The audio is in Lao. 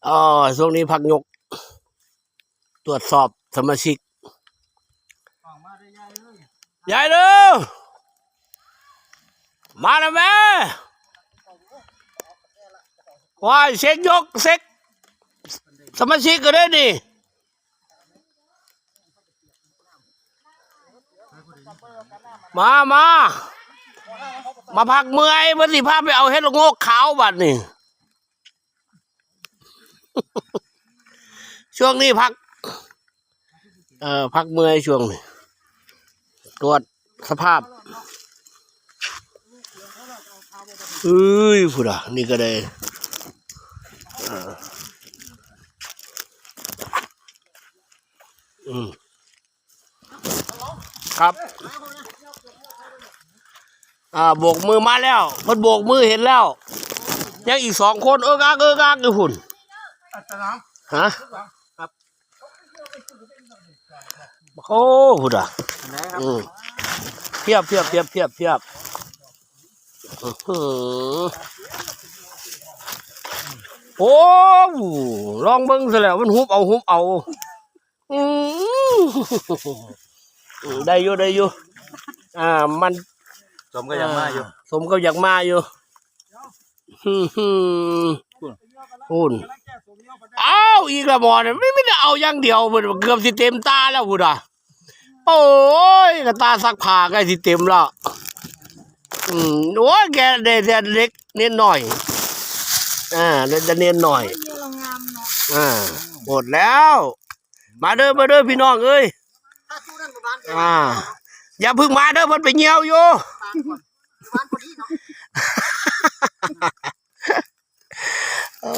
ເອີ ຊ່ວງນີ້ພັກຍົກ ຕວດສອບສະມາຊິກ. ຍາຍເດີ ມາແລ້ວແມ່. ວ້າຍ ເຊັກຍົກ ເຊັກສະມາຊິກກໍໄດ້ນີ້. ມາ ມາ ມາພັກເມື່ອຍ ເພິ່ນຊິພາໄປເອົາເຫັດລະໂງກຂາວບັດນີ້. ຊ່ວງນີ້ພັກ ເອີ ພັກເມື່ອຍຊ່ວງນີ້ ກວດສະພາບ. ເອີຍ ພຸ້ນນະ ນີ້ກໍໄດ້ ເອີ ອືມ ຄັບ ອ່າ ໂບກມືມາແລ້ວ ເພິ່ນໂບກມືເຫັນແລ້ວ ຍັງອີກສອງຄົນ ເອິກອັກ ເອິກອັກຢູ່ພຸ້ນ. ຮະ? ໂອ້ ພຸ້ນນະ ອືມ ພຽບ ພຽບ ພຽບ ພຽບ ພຽບ. ໂອ້ ລອງເບິ່ງຊະແລ້ວ ມັນຫຸບເອົາ ຫຸບເອົາ. ອືມ ໄດ້ຢູ່ ໄດ້ຢູ່ ອ່າ ມັນສົມກັບຢາກມາຢູ່ ສົມກັບຢາກມາຢູ່. ພຸ້ນ ອ້າວ ອີກແລ້ວບໍ່ນີ້ ມີແຕ່ເອົາຢ່າງດຽວ ເກືອບຊິເຕັມຕາແລ້ວພຸ້ນນະ. ໂອ້ຍ ກະຕາຊັກຜ້າໃກ້ຊິເຕັມແລ້ວ. ອືມ ໂອ້ຍ ແກະໄດ້ແຕ່ເລັກເນນນ້ອຍ ອ່າ ໄດ້ແຕ່ເນນນ້ອຍ ອ່າ ໝົດແລ້ວ. ມາເດີ ມາເດີ ພີ່ນ້ອງເອີຍ ອ່າ ຢ່າເພິ່ງມາເດີ ເພິ່ນໄປຍ່ຽວຢູ່. ໂອ້